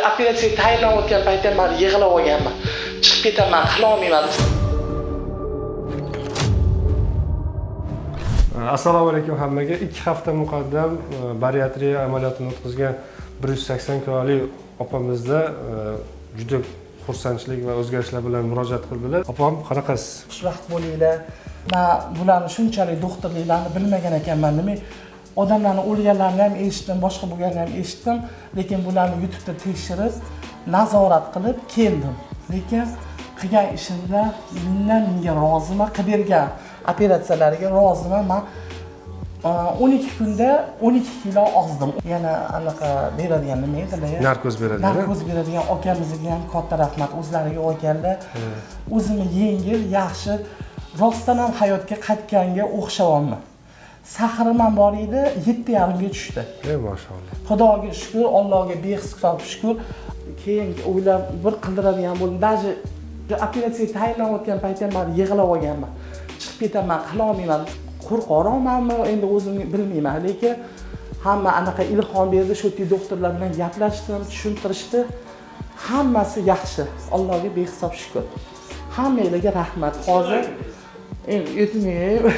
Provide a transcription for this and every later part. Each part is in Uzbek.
Operatsiya tayinlanayotgan paytda man yig'lab olganman. Chiqib ketaman, qila olmayman. Assalomu alaykum hammaga. 2 hafta muqaddam bariatriya amaliyotini o'tkazgan 180 kilolik opamizda juda xursandchilik va o'zgarishlar bilan murojaat qildilar. Opam, qanaqasiz? Xushvaqt bo'linglar. Men bularni shunchalik doktorliklarni bilmagan ekanman. Nima odamlarni o'lganlarini ham eshitdim, boshqa bo'lganlarni ham eshitdim, lekin bularni YouTube'da tekshirib, nazorat qilib keldim. Lekin qilgan ishimda mingdan mingga roziman, qilib bergan operatsiyalariga roziman. Men 12 kunda 12 kilo ozdim. Yana anaqa beradigan nima edilar? Narkoz beradigan. Narkoz beradigan akamizga ham katta rahmat, o'zlariga olganlar. O'zimni yengil, yaxshi, rostdan ham hayotga qaytganga o'xshayapman. Saxrim ham bor edi, 7,5 ga tushdi. Ey mashalloh. Xudoga shukr, Allohga behisob shukr. Keyin o'ylab bir qildiradigan bo'ldim. Даже operatsiya tayinlanayotgan paytda men yig'lab olganman. Chiqib ketaman, qila olmayman. Qo'rqoqmanmi, endi o'zim bilmayman, lekin hamma anaqa ilhom berdi, shu yerda doktorlar bilan gaplashdim, tushuntirishdi. Hammasi yaxshi. Allohga behisob shukr. Hammanglarga rahmat. Hozir endi yetmayman.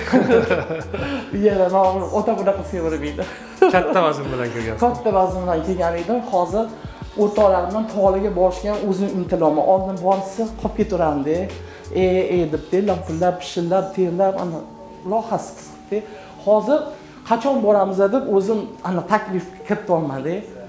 Yana ota bunaqa sevirmaydi. Katta vazn bilan kelgansiz. Katta vazn bilan kelgan edim. Hozir o'rtoqlarim bilan tog'larga borishga ham o'zim intilaman. Oldin borsa qolib ketaveramdi. Deb lopillab, pishillab, terlab, ana lohasi qisqdi. Hozir qachon boramiz deb o'zim ana taklif kirityapman-da.